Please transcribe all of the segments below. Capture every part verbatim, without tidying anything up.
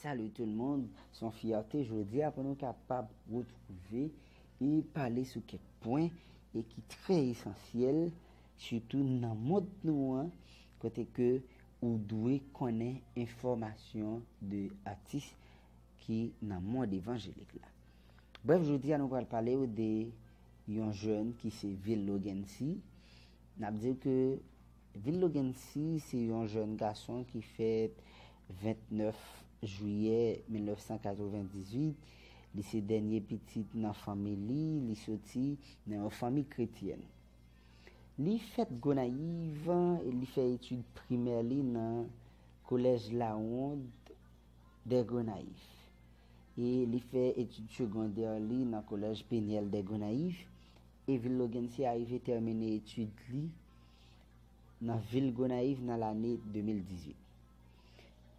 Salut tout le monde, se yon fyète jodi a pou nou kapab retwouve e pale sou kèk pwen e ki trè esansyèl, sitou nan mond nou an, kote ke ou dwe konnen enfòmasyon de atis ki nan mond evanjelik la. Brèf, jodi a nou pral pale w de yon jèn ki se Vil Logency. N ap di w ke Vil Logency se yon jèn gason ki fèt vennèf jiyè mil nèf san katrevendizuit. Li se dènye pitit nan fanmi li, li soti nan yon fanmi kretyèn. Li fèt Gonayiv e li fè etid primè li nan kolèj Lawond de Gonayiv. E li fè etid segondè li nan kolèj Penyèl de Gonayiv. E Vil Logency arive tèmine etid li nan vil Gonayiv nan lane de mil dizuit.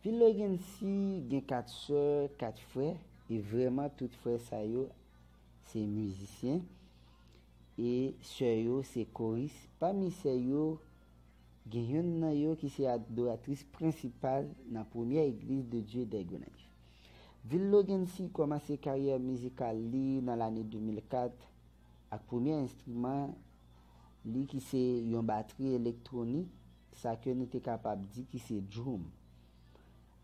Vil Logency gen kat sè, kat frè, e vrèman tout frè sa yo se mizisyen, e sè yo se koris. Pami sè yo, gen yonn nan yo ki se adoratris prensipal nan premyè Église de Dieu de Gonayiv. Vil Logency kòmanse karyè mizikal li nan lane de mil kat ak premye enstriman li ki se yon batri elektwonik, sa ke nou te kapab di ki se drum.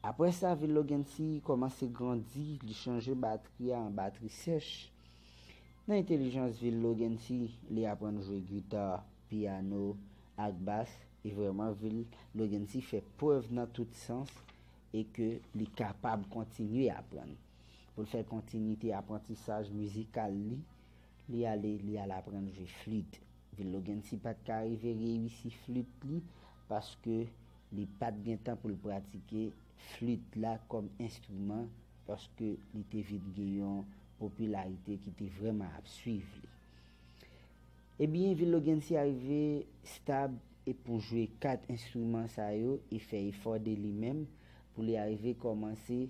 Apre sa, Vil Logency kòmanse grandi, li chanje batri a an batri sèch. Nan entèlijans Vil Logency, li aprann jwe gita, pyano, ak bas, e vrèman Vil Logency fè prèv nan tout sans e ke li kapab kontinye aprann. Pou l fè kontinite aprantisaj mizikal li, li ale, li al aprann jwe flit. Vil Logency pa t ka rive reyisi flit li paske li pa t gen tan pou l pratike flit la kòm enstriman, paske li te vin gen yon popilarite ki te vrèman ap swiv li. Ebyen, Vil Logency arive stab e pou jwe kat enstriman sa yo e fè efò de li menm pou li arive kòmanse,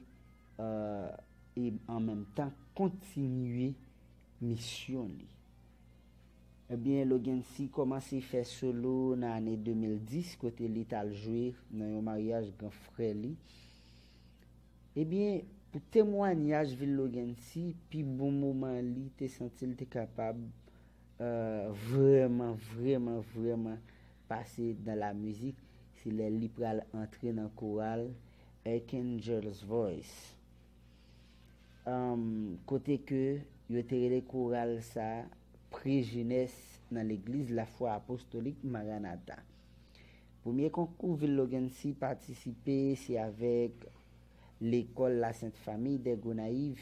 euh, e an menm tan kontinye misyon li. Ebyen, Logency kòmanse fè solo nan ane de mil dis, kote li t al jwe nan yon maryaj gran frè li. Ebyen, pou temwanyaj Vil Logency, pi bon moman li te santi l te kapab, euh, vrèman, vrèman, vrèman pase nan la mizik, se lè li pral antre nan koral Archangel's Voice. Anm, kote ke yo te rele koral sa Prejenès nan legliz Lafwa Apostolik Maranata. Premye konkou Vil Logency patisipe se avèk lekòl La Sent Famiy de Gonayiv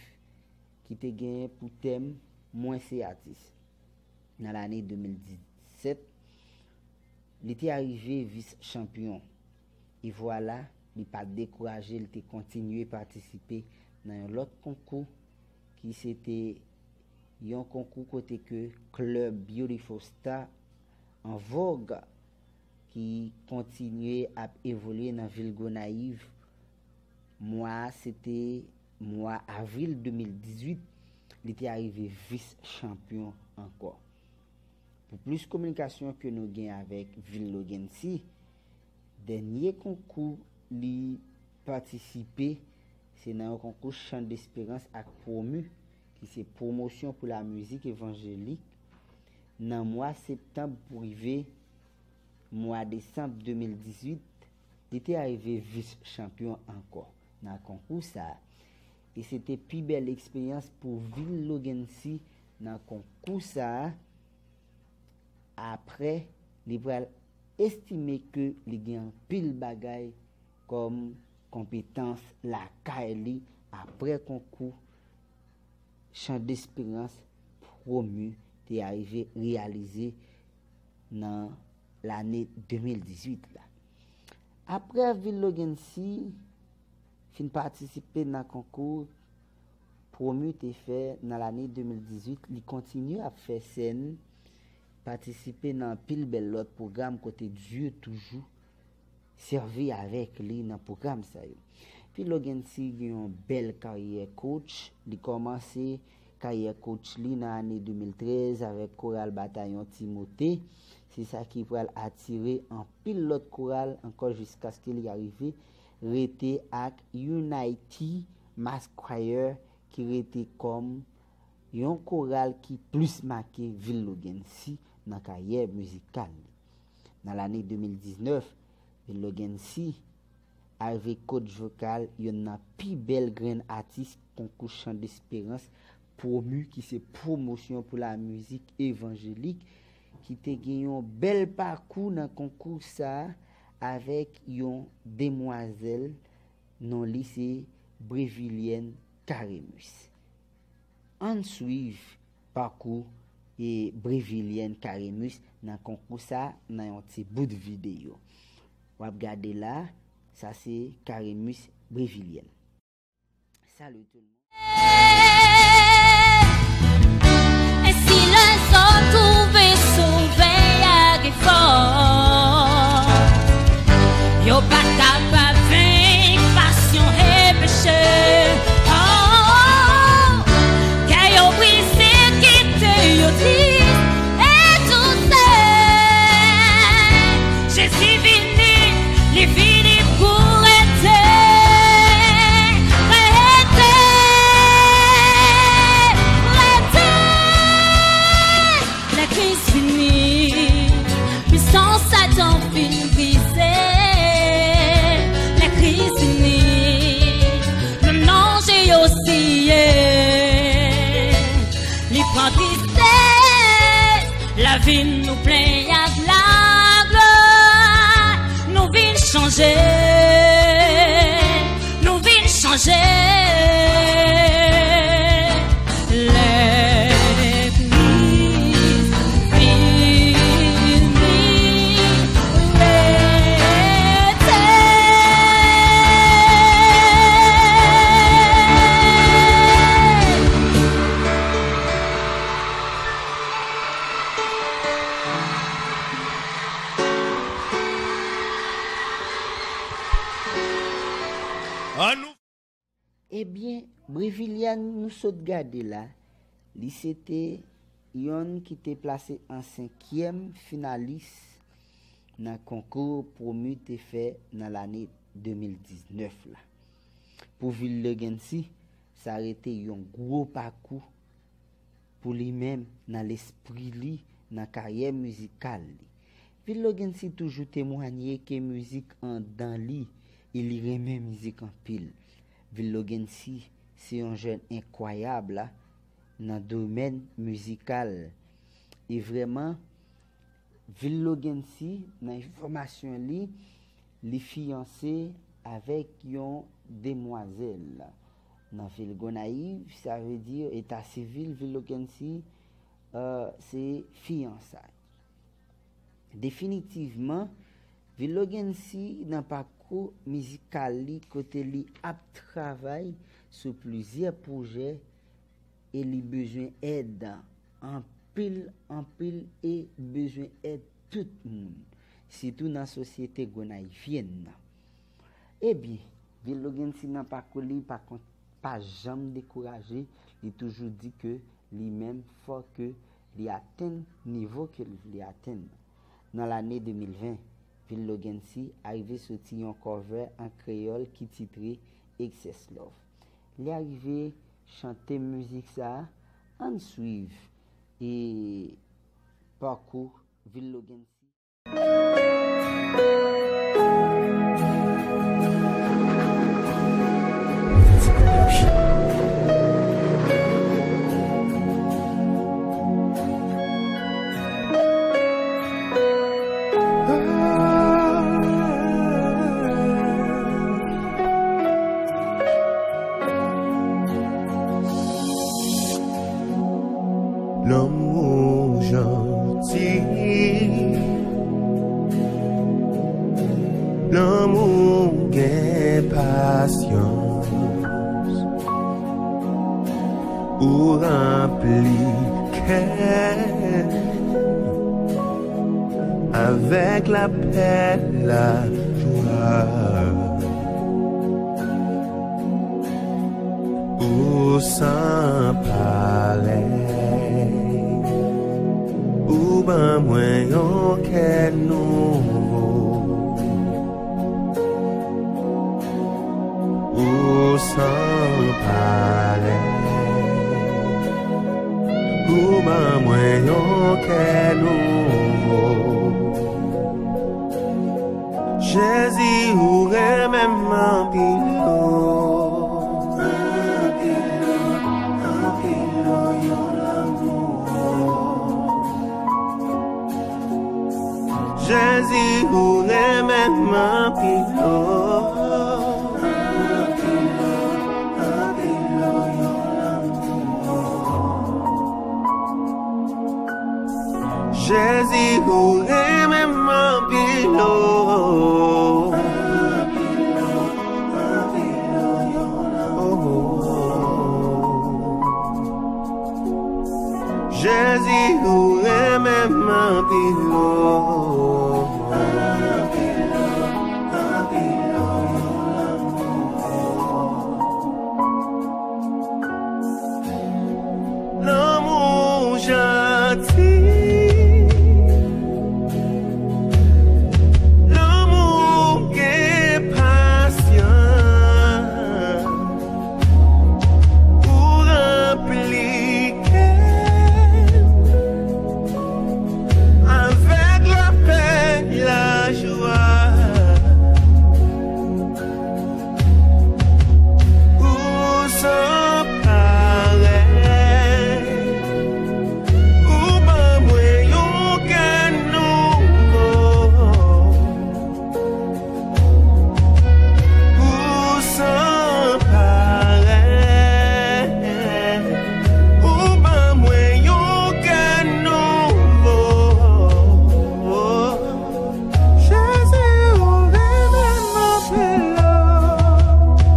ki te genyen pou tèm Mwen se atis. Nan lane de mil disèt, li te arive vis chanpyon. E vwala, li pa t dekouraje, li te kontinye patisipe nan yon lòt konkou ki se te yon konkou kote ke klèb Beautiful Star an vòg ki kontinye ap evolye nan vil Gonayiv. Mwa a se te mwa avril de mil dizuit, li te arive vis chanpyon ankò. Pou plis kominikasyon ke nou gen avèk Vil Logency, dènye konkou li patisipe, se nan yon konkou Chan Desperans ak Promu, ki se pwomosyon pou lamizik evanjelik, nan mwa septanm pou rive mwa desanm de mil dizuit, li te arive vis chanpyon ankò nan konkou sa a. E se te pi bèl eksperyans pou Vil Logency nan konkou sa a. Apre, li pral estime ke li gen anpil bagay kòm konpetans lakay li apre konkou Chan Desperans Promu te arive reyalize nan lane de mil dizuit la. Apre Vil Logency fin patisipe nan konkou Promu te fè nan lane de mil dizuit, li kontinye ap fè sèn, patisipe nan anpil bèl lòt pwogram kote Dye toujou sèvi avèk li nan pwogram sa yo. Vil Logency gen yon bèl karyè coach. Li kòmanse karyè coach li nan ane de mil trèz avèk koral Batayon Timote. Se sa ki pral atire anpil lòt koral ankò jiskaske li arive rete ak Unity Mass Choir ki rete kòm yon koral ki plis make Villogency nan karyè mizikal li. Nan lane de mil diznèf, Villogency arive kot vokal yonn nan pi bèl grenn atis konkou Chan Desperans pwomi, ki se pwomosyon pou lamizik evanjelik, ki te gen yon bèl pakou nan konkou sa a avèk yon demwazèl, non li se Brevilyèn Karemus. Ann swiv pakou e Brevilyèn Karemus nan konkou sa nan yon ti bout videyo. W ap gade la, sa se Karemus Brevilyèn. Salut tout le monde. Ensi lèzòt twouve sove ak efò. Yo pa kapab venk pasyon e peche. Oh, kè yo brize, kite yo tris e touse. Jezi vini, li vini pou rete, rete, rete. Lè Kris vini, pisans Satan fin brize. Lè Kris vini, menm non je yo siye. Li pran tristès, lavi nou plen ak laglwa. Nou vin chanje, nou vin chanje. Lè Kris vini, rete. Ebyen, Brevilyèn nou sot gade la, li se te yonn ki te plase an senkyèm finalis nan konkou Pwomi te fè nan lane de mil diznèf la. Pou Villogency, sa rete yon gwo pakou pou li menm nan lespri li, nan karyè mizikal li. Villogency toujou temwanye ke mizik anndan li e li renmen mizik anpil. Villogency se yon jèn enkwayab la nan domèn mizikal. E vrèman, Villogency, nan enfòmasyon li, li fiyanse avèk yon demwazèl. Nan vil Gonayiv, sa vle di eta sivil Villogency, euh, se fiyansay. Definitivman, Villogency nan pakou mizikal li kote li ap travay sou plizyè pwojè e li bezwen èd anpil, anpil e bezwen èd tout moun, sitou nan sosyete gonayivyèn nan. Ebyen, Villogency nan pakou li pa kont, pa janm dekouraje, li toujou di ke li menm fò ke li atenn nivo ke li vle atenn. Nan lane de mil ven, Villogency arive soti yon cover an kreyòl ki titre Excess Love. Li arive chante mizik sa a, ann swiv e pakou Villogency. Lanmou janti, lanmou gen pasyans, ou ranpli kè avèk lapè, lajwa. Ou san parèy, ou ban mwen yon kè nouvo. Ou San parèy, ou ban mwen yon kè nouvo. Jezi, ou renmen m anpil, o. Anpil, o, anpil, o, yon lanmou. Jezi, ou renmen m anpil, o. Anpil, o, anpil, o, yon lanmou. Jezi, ou renmen m anpil, o. Anpil, o, anpil, o, yon lanmou. Jezi, ou renmen m anpil, o. Lanmou w janti, lanmou w gen pasyans. Ou ranpli kè m avèk lapè, lajwa. Ou san parèy. Ou ban mwen yon kè nouvo. Ou san parèy. Ou ban mwen yon kè nouvo. Jezi, ou renmen m anpil, o. Anpil, o,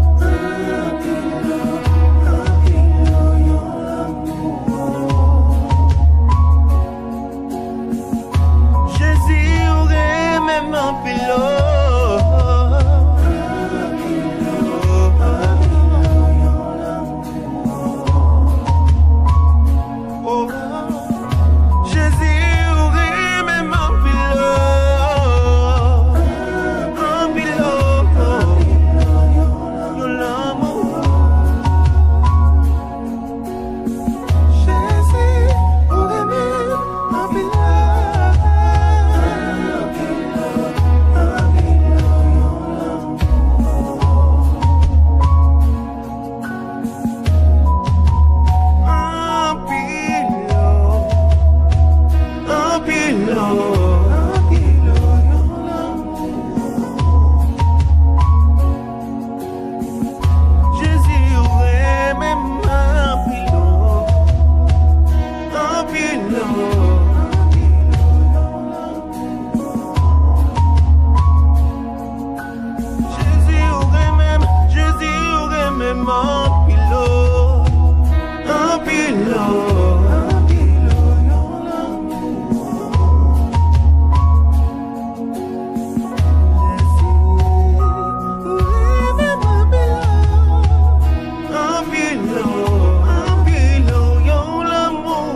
anpil, o, yon lanmou. Jezi, ou renmen m anpil, o. O, Jezi, ou renmen m anpil, o. Anpil, o. Yon lanmou. Jezi, ou renmen m anpil, o. Anpil, o. Anpil, o. Anpil, o. Yon lanmou. Jezi, ou renmen m anpil, o. Anpil, o. Jezi, ou renmen m, Jezi, ou renmen m anpil, o. Anpil, o. Anpil, o, yon lanmou. Jezi, ou renmen m anpil, o. Anpil, o, anpil, o, yon lanmou.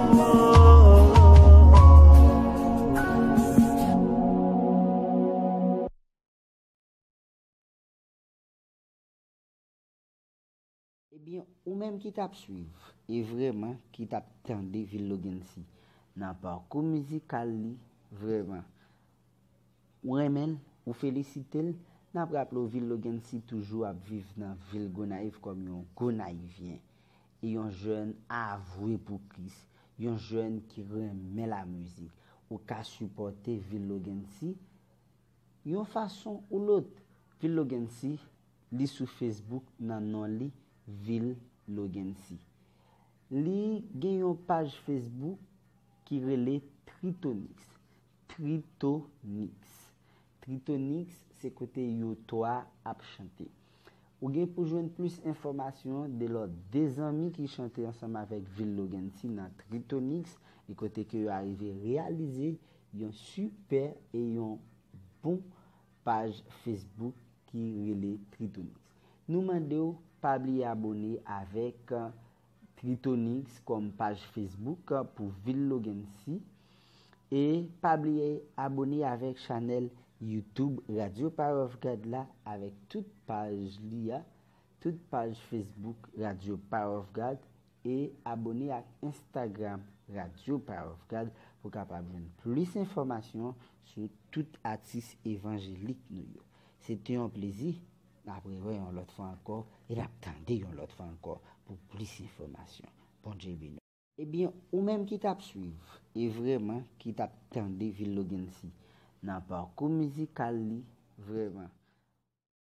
Ebyen, ou menm ki t ap swiv e vrèman ki t ap tande Vil Logency nan pakou mizikal li, vrèman, ou renmen l, ou felisite l. N ap raple w, Vil Logency toujou ap viv nan vil Gonayiv kòm yon Gonayivyen e yon jèn avwe pou Kris, yon jèn ki renmen lamizik. Ou ka sipòte Vil Logency yon fason ou lòt. Vil Logency, li sou Facebook nan non li, Vil Logency. Li gen yon paj Facebook ki rele Tritonix. Tritonix. Tritonix se kote yo twa ap chante. Ou gen pou jwenn plis enfòmasyon de lòt de zanmi ki chante ansanm avèk Vil Logency nan Tritonix, e kote ke yo arive reyalize yon sipè e yon bon paj Facebook ki rele Tritonix. Nou mande w pa bliye abòne avèk Tritonix kòm paj Facebook pou Vil Logency. E pa bliye abòne avèk chanèl YouTube Radio Power of God la avèk tout paj li a, tout paj Facebook Radyo Power of God e abone ak Instagram Radyo Power of God pou kapab jwenn plis enfòmasyon sou tout atis evanjelik nou yo. Se te yon plezi. N ap rewè yon lòt fwa ankò e n ap tande yon lòt fwa ankò pou plis enfòmasyon. Bondye beni w. Ebyen, ou menm ki t ap swiv e vrèman ki t ap tande Vil Logancy nan pakou mizikal li, vrèman,